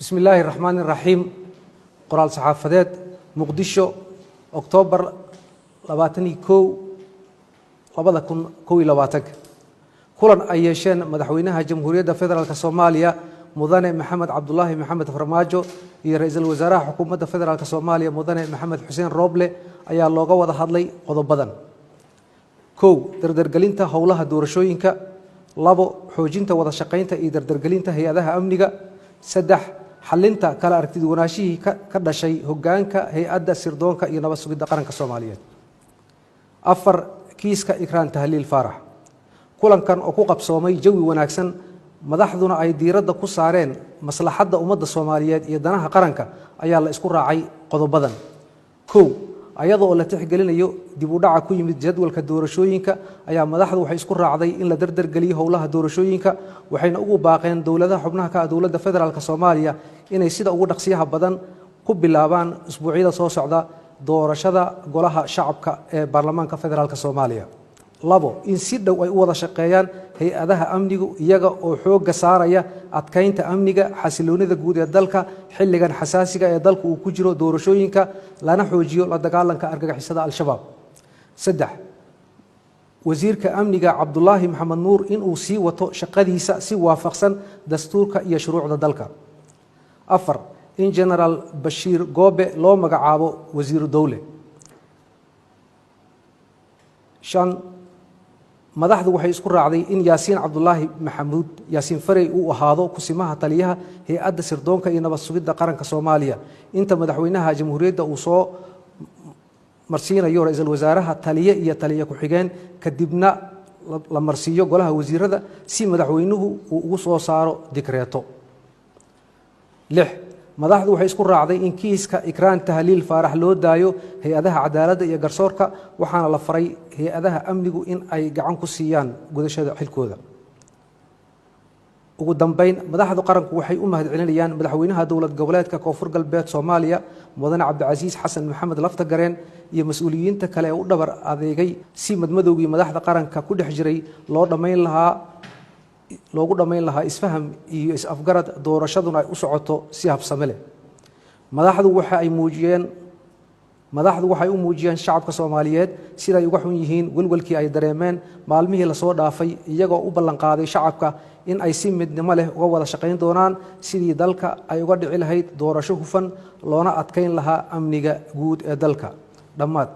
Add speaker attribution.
Speaker 1: Bismi illaahi raxmaani raxiim. Qoraal saxaafadeed, Muqdisho, Oktoobar 21, 2021-ka. Kulan ay yeesheen Madaxweynaha Jamhuuriyadda Federaalka Soomaaliya, Mudane Maxamed Cabdulaahi Maxamed Farmaajo, iyo Ra-iisul Wasaaraha Xukuumadda Federaalka Soomaaliya, Mudane Maxamed Xuseen Rooble, ayaa looga wada hadlay qodobadan: 1, dardargelinta howlaha doorashooyinka; 2, xoojinta wada shaqaynta iyo dardargelinta hay-adaha amniga; 3, xalinta kala aragtiduwanaashihii ka dhashay hoggaanka Hay-adda Sirdoonka iyo Nabad Sugidda Qaranka Soomaaliyeed; 4, kiiska Ikraan Tahliil Faarax. Kulankan oo ku qabsoomay jawi wanaagsan, madaxduna ay diiradda ku saareen maslaxadda ummadda Soomaaliyeed iyo danaha qaranka, ayaa la isku raacay qodobadan: 1, ayada oo la tixgelinayo dib u dhaca ku yimid jadwalka doorashooyinka, ayaa madaxdu waxay isku raacday in la dardargeliyo howlaha doorashooyinka, waxayna ugu baaqeen dowladaha xubnaha ka ah Dowladda Federaalka Soomaaliya inay sida ugu dhaqsiyaha badan ku bilaabaan usbuucyada soo socda doorashada Golaha Shacabka ee Baarlamaanka Federaalka Soomaaliya. 2, in si dhow ay u wada shaqeeyaan hay-adaha amnigu, iyaga oo xoogga saaraya adkaynta amniga, xasiloonida guud ee dalka xilligan xasaasiga ee dalku uu ku jiro doorashooyinka, lana xoojiyo la dagaalanka argagixisada Al-Shabaab. 3, Wasiirka Amniga Cabdulaahi Maxamed Nuur inuu sii wato shaqadiisa si waafaqsan dastuurka iyo shuruucda dalka. 4, in Genaraal Bashiir Goobe loo magacaabo wasiiru dowle. 5, madaxdu waxay isku raacday in Yaasiin Cabdulaahi Maxamuud, Yaasiin Farey, uu ahaado kusimaha taliyaha Hay-adda Sirdoonka iyo Nabad Sugidda Qaranka Soomaaliya inta Madaxweynaha Jamhuuriyadda uu soo marsiinayo ra-iisul wasaaraha taliye iyo taliye ku-xigeen, kadibna la marsiiyo golaha wasiirada si madaxweynuhu uu ugu soo saaro dikreeto. 6, madaxdu waxay isku raacday in kiiska Ikraan Tahliil Faarax loo daayo hay-adaha cadaaladda iyo garsoorka, waxaana la faray hay-adaha amnigu in ay gacan ku siiyaan gudashada xilkooda. Ugu dambeyn, madaxda qaranku waxay u mahadcelinayaan Madaxweynaha Dowlad Goboleedka Koonfur Galbeed Soomaaliya, Mudane Cabdicasiis Xasan Maxamed Laftagareen, iyo mas-uuliyiinta kale ee u dhabar adeegay si madmadowgii madaxda qaranka ku dhex jiray loo dhammayn lahaa, loogu dhammayn lahaa isfaham iyo is-afgarad, doorashaduna ay u socoto si habsame leh. Madaxdu waxay u muujiyeen shacabka Soomaaliyeed siday uga xun yihiin welwelkii ay dareemeen maalmihii lasoo dhaafay, iyagoo u ballanqaaday shacabka in ay si midnimo leh uga wada shaqayn doonaan sidii dalka ay uga dhici lahayd doorasho hufan, loona adkayn lahaa amniga guud ee dalka. Dhammaad.